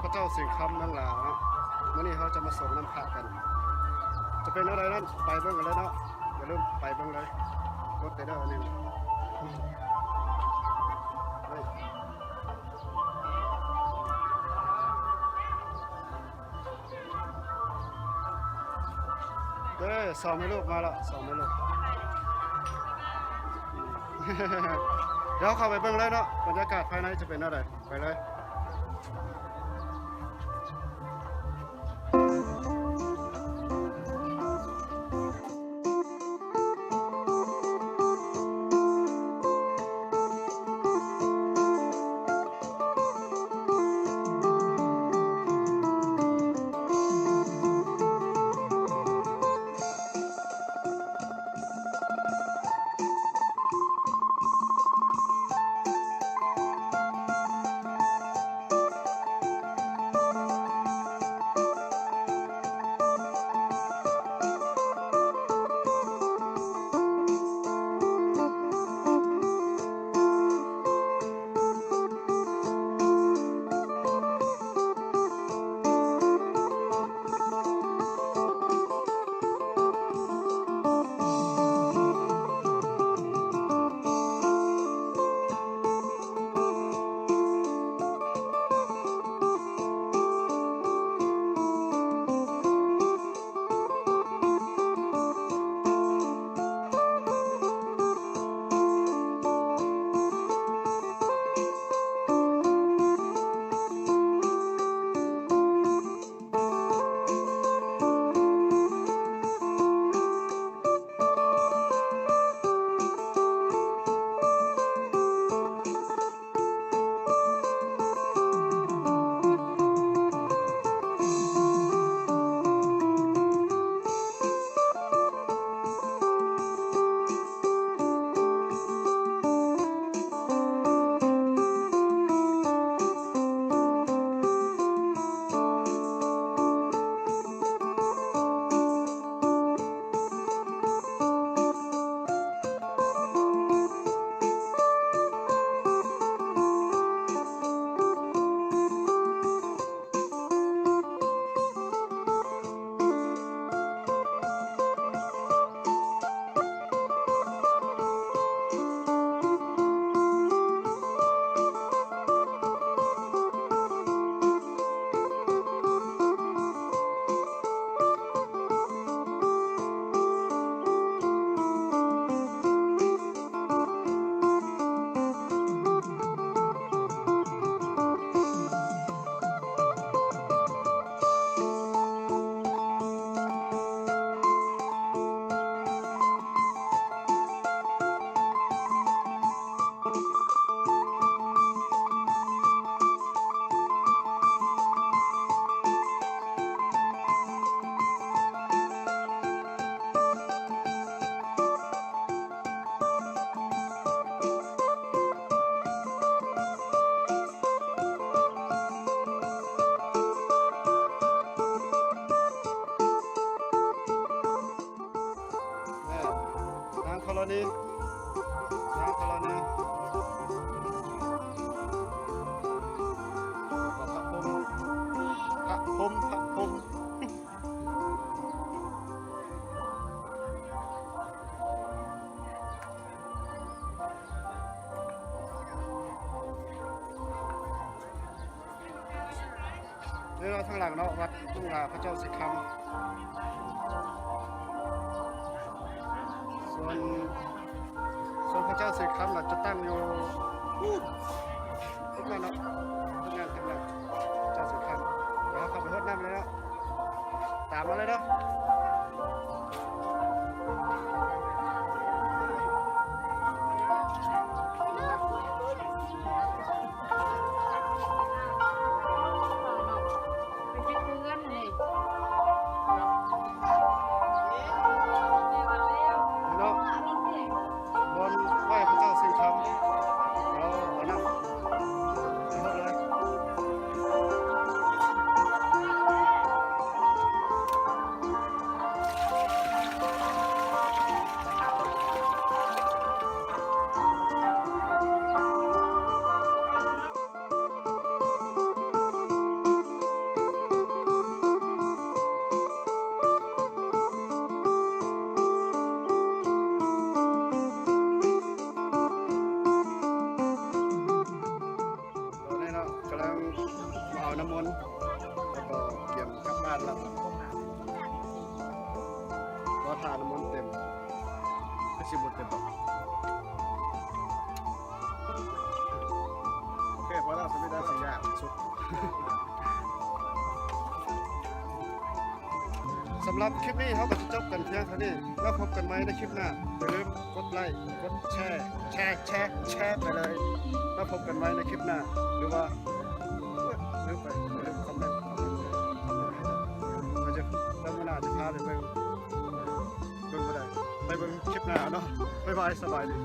ພະເຈົ້າສິງຄຳເມືອງຫຼາເນາະ. ມື້ນີ້ເຮົາຈະມາສົງນ້ຳພະກັນ ຈະເປັນແນວໃດນັ້ນ ໄປເບິ່ງກັນເລີຍເນາະ. ຢ່າລືມໄປເບິ່ງເລີຍ ກົດໄປເດີອັນນີ້ນະ. ເດ້ ສອງແມ່ລູກມາແລ້ວ ສອງແມ່ລູກ. ດຽວເຂົ້າໄປເບິ່ງເລີຍເນາະ ບັນຍາກາດພາຍໃນຈະເປັນແນວໃດ ໄປເລີຍ. ນາງທໍລະນີ ນາງທໍລະນີ ພະພົມ ພະພົມ ພະພົມ. ເດີ ທາງຫຼັງເນາະ ວັດທົ່ງລາ ພະເຈົ້າສິງຄຳ. ສ່ວນ ສ່ວນພະເຈົ້າສິງຄຳລະຈະຕັ້ງຢູ່ພຸ້ນ ພຸ້ນນັ້ນເນາະ ພຸ້ນນັ້ນ ພຸ້ນນັ້ນ ພະເຈົ້າສິງຄຳ. ດຽວເຮົາເຂົ້າໄປຮົດນ້ຳເລີຍເນາະ ຕາມມາເລີຍເດີ. ເນາະ ບ່ອນໄຫວ້ພະເຈົ້າສິງຄຳ ເອົາ ເອົານ້ຳໃຫ້ເຮົາເລີຍ. ທີ່ບໍ່ເຕັມດອກ. ໂອເຄ ພໍແລ້ວ ສຳເລັດແລ້ວ ສີ່ຢ່າງສຸດ. ສຳລັບຄລິບນີ້ເຮົາກໍຈະຈົບກັນພຽງເທົ່ານີ້. ແລ້ວພົບກັນໃໝ່ໃນຄລິບໜ້າ. ຢ່າລືມກົດໄລ ກົດແຊ ແຊ ແຊ ແຊໄປເລີຍ. ແລ້ວພົບກັນໃໝ່ໃນຄລິບໜ້າ ຫຼືວ່າ ເອີ ລືມໄປ ຢ່າລືມຄອມເມັນ ຄອມເມັນ ຄອມເມັນໃຫ້ເຮົາ. ແລ້ວມື້ໜ້າຈະພາໄປເບິ່ງ ເບິ່ງບໍ່ໄດ້ ໄປເບິ່ງຄລິບໜ້າເນາະ. ບາຍບາຍ ສະບາຍດີ.